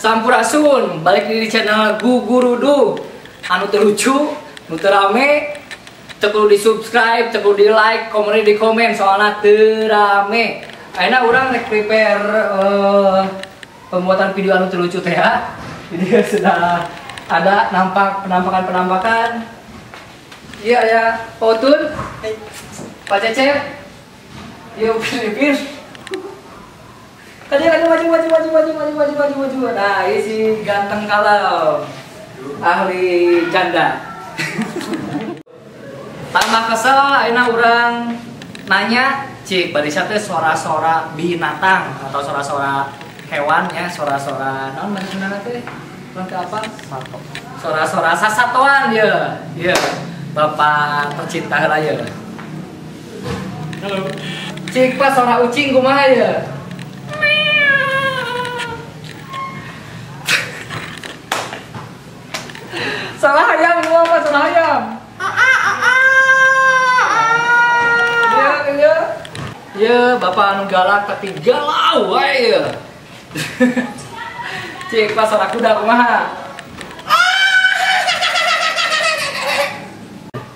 Sampurasun, balik di channel Gugurudug. Anu teu lucu, nu teu rame, teu kudu di subscribe, teu kudu di like, komen di komen soalna teu rame. Ayeuna urang rek prepare pembuatan video anu teu lucu teh ya. Jadi sudah ada nampak penampakan-penampakan. Iya ya, Pak Utun, Pak Cecep, iya Upin. Tadi maju maju maju maju maju maju maju maju. Nah, ini si ganteng kalem, ahli janda. Tambah kesel, ayeuna urang nanya, cik, barisa teh sora-sora binatang atau sora-sora hewan ya, sora-sora naon bahasa teh? Naon teh apa? Sora-sora sasatoan ya. Iya. Bapak tercinta heula ya. Halo. Cik, Pak, sora ucing kumaha ya? Salah ayam gua apa salah ayam? Iya, iya. Iya, bapak anu galak tapi galau wae ya. Cik, pas suara kuda kumaha?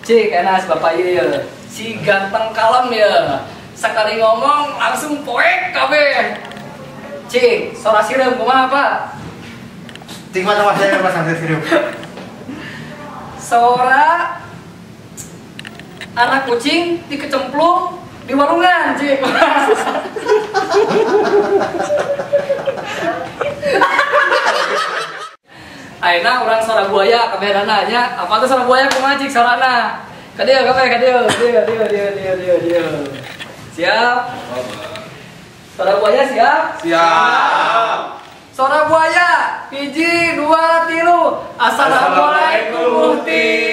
Cik, enas bapak ieu ya. Si ganteng kalem ya. Sekali ngomong langsung poek kabeh. Cik, suara sireum kumaha, Pak? Cik, mah saya pas sireum. Sora anak kucing dikecemplung di warungan, cik. Ayeuna urang sora buaya kabehanana nya. Apa tuh sora buaya kumaha cik sorana? Ka dieu kabeh ka dieu, dieu dieu dieu dieu dieu dieu. Siap? Sora buaya siap? Siap. Sora buaya, 1, 2, 3. Assalamualaikum Muhti.